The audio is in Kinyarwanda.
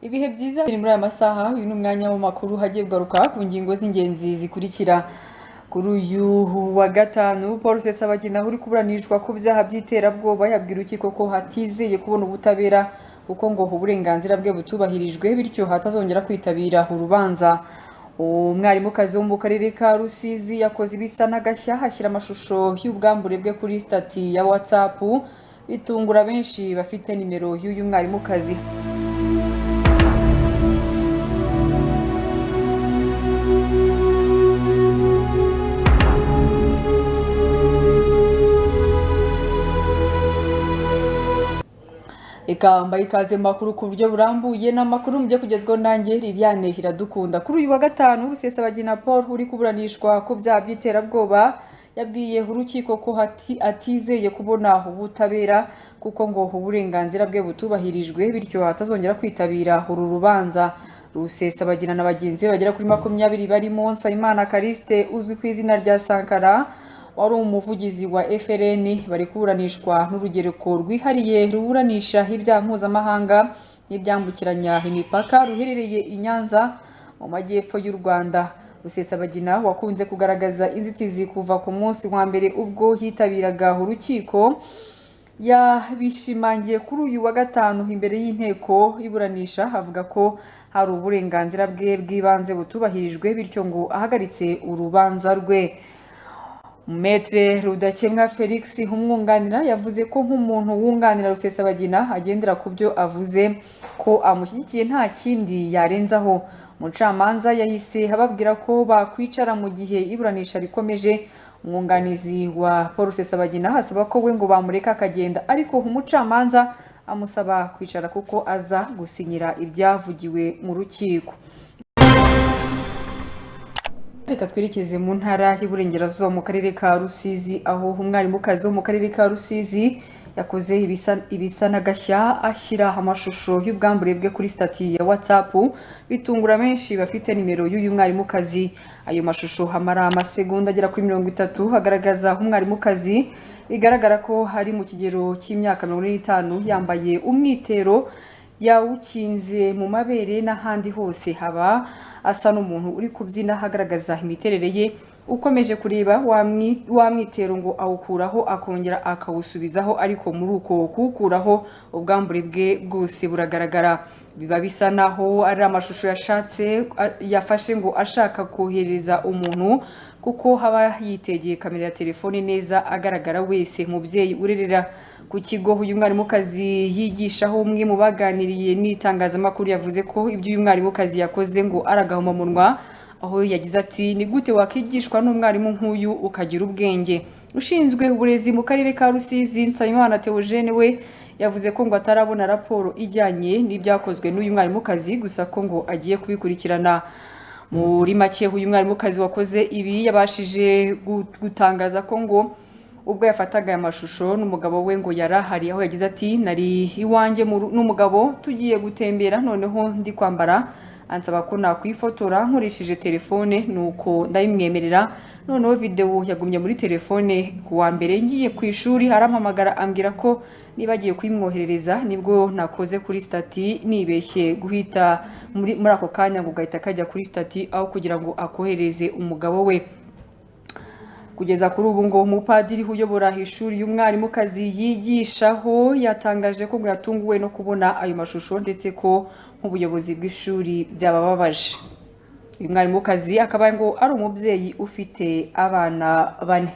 Ibihe byiza biri muri aya masaha. Uyu ni umwanya w'amakuru hagiye kugaruka ku ngingo z'ingenzi zikurikira. Kuri uyu wa gatanu, Paul Rusesabagina uri kuburanishwa ku byaha by'iterabwoba yabwira urukiko ko hatizeye kubona ubutabera, kuko ngo uburenganzira bwe butubahirijwe, bityo hatazongera kwitabira urubanza. Umwarimukazi wo mu karere ka Rusizi yakoze ibisa n'agashya, ashyira amashusho y'ubwambure bwe kuri stati ya WhatsApp, bitungura benshi bafite nimero y'uyu mwarimukazi. Reka mbahe ikaze mu makuru ku buryo burambuye n'amakuru mujye kugezwaho nanjye Liliane Iradukunda. Kuri uyu wa gatanu, Rusesabagina Paul uri kuburanishwa ku byaha by'iterabwoba yabwiye urukiko ko atizeye kubona ubutabera, kuko ngo uburenganzira bwe butubahirijwe, bityo atazongera kwitabira uru rubanza. Rusesabagina na bagenzi be bagera kuri 20 barimo Nsabimana Callixte uzwi ku izina rya Sankara wari umuvugizi wa FRN, bari kuburanishwa n'urugereko rwihariye ruburanisha ibyaha mpuzamahanga n'ibyambukiranya imipaka ruherereye i Nyanza mu majyepfo y'u Rwanda. Rusesabagina wakunze kugaragaza inzitizi kuva ku munsi wa mbere ubwo yitabiraga urukiko, yabishimangiye kuri uyu wa gatanu imbere y'inteko iburanisha, avuga ko hari uburenganzira bwe bw'ibanze butubahirijwe, bityo ngo ahagaritse urubanza rwe. Maître Rudakemwa Felix umwunganira yavuze ko nk'umuntu wunganira Rusesabagina agendera ku byo avuze ko amushyigikiye, nta kindi yarenzaho. Umucamanza yahise ababwira ko bakwicara mu gihe iburanisha rikomeje. Umwunganizi wa Paul Rusesabagina asaba ko we ngo bamureka akagenda, ariko umucamanza amusaba kwicara kuko aza gusinyira ibyavugiwe mu rukiko. Reka twerekeze mu ntara y'Iburengerazuba mu karere ka Rusizi, aho umwarimukazi wo mu karere ka Rusizi yakoze ibisa n'agashya, ashyira amashusho y'ubwambure bwe kuri stati ya WhatsApp, bitungura benshi bafite nimero y'uyu mwarimukazi. Ayo mashusho amara amasegonda agera kuri 30, agaragaza umwarimukazi bigaragara ko ari mu kigero cy'imyaka 45, yambaye umwitero yawukinze mu mabere n'ahandi hose, haba asa n'umuntu uri kubyina agaragaza imiterere ye. Ukomeje kureba wa mwitero ngo awukuraho akongera akawusubizaho, ariko muri uko kuwukuraho ubwambure bwe bwose buragaragara. Biba bisa naho ari amashusho yafashe ngo ashaka kohereza umuntu, kuko haba yitegeye kamera ya telefone neza agaragara wese. Umubyeyi urerera ku kigo uyu mwarimukazi yigishaho, umwe mu baganiriye n'itangazamakuru, yavuze ko ibyo uyu mwarimukazi yakoze ngo ari agahomamunwa, aho yagize ati: "Ni gute wakigishwa n'umwarimu nk'uyu ukagira ubwenge?" Ushinzwe uburezi mu karere ka Rusizi, Nsabimana Theogene, we yavuze ko ngo atarabona raporo ijyanye n'ibyakozwe n'uyu mwarimukazi, gusa ko ngo agiye kubikurikirana. Muri make, uyu mwarimukazi wakoze ibi yabashije gutangaza ko ngo ubwo yafataga aya mashusho n'umugabo we ngo yarahari, aho yagize ati: "Nari iwanjye n'umugabo tugiye gutembera, noneho ndi kwambara ansaba ko nakwifotora nkoresheje telefone, nuko ndabimwemerera. Noneho videwo yagumye muri telefone. Ku wa mbere ngiye ku ishuri arampamagara ambwira ko niba agiye kuyimwoherereza, nibwo nakoze kuri stati nibeshye guhita muri ako kanya ngo gahita kajya kuri stati aho kugira ngo akohereze umugabo we." Kugeza kuri ubu ngo umupadiri uyobora ishuri y'umwarimukazi yigishaho yatangaje ko ngo yatunguwe no kubona ayo mashusho, ndetse ko nk'ubuyobozi bw'ishuri byabababaje. Uyu mwarimukazi akaba ngo ari umubyeyi ufite abana 4.